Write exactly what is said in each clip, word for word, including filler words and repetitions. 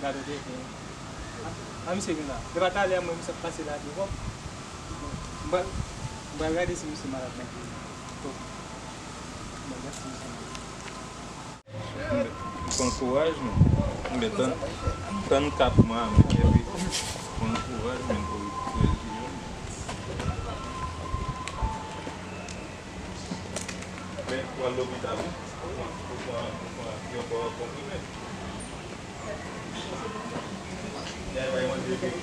Gade w te fè. A, misye vin la. Depi talè a, mwen, misye ap pase la devan. M pral, m pral gade si misye malad nan peyi. Bon. M pral gade si misye malad. M pran kouraj, men. Men tann, tann kat mwa, men, epi pran kouraj, men, pou, pou, men, pou al lopital, wi. Pou pran, pou pran, pou pran yon konprime. Y a bay manje peyi.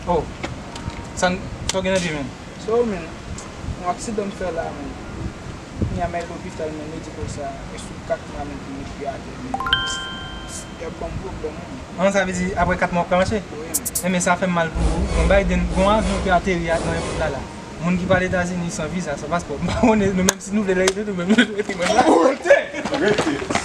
Oh, sa n-, sa w gen nan pye, men? So, men, yon aksidan m fè la, men. Kounye a m al lopital, men, yo di konsa, e sou kat mwa, men, pou met pye atè, men. Y ap ban m pwoblèm, wi. An, sa vle di, apre kat mwa, w ap ka mache? Wi, men. Enben, sa fè m mal pou ou. Bon, Biden, bon, avyon ki ateri a nan èpòt la, la. Moun ki pral Etazini san viza, san paspò. M pa konnen, nou menm si nou vle rete, nou menm nou rete menm la. Rete! Rete!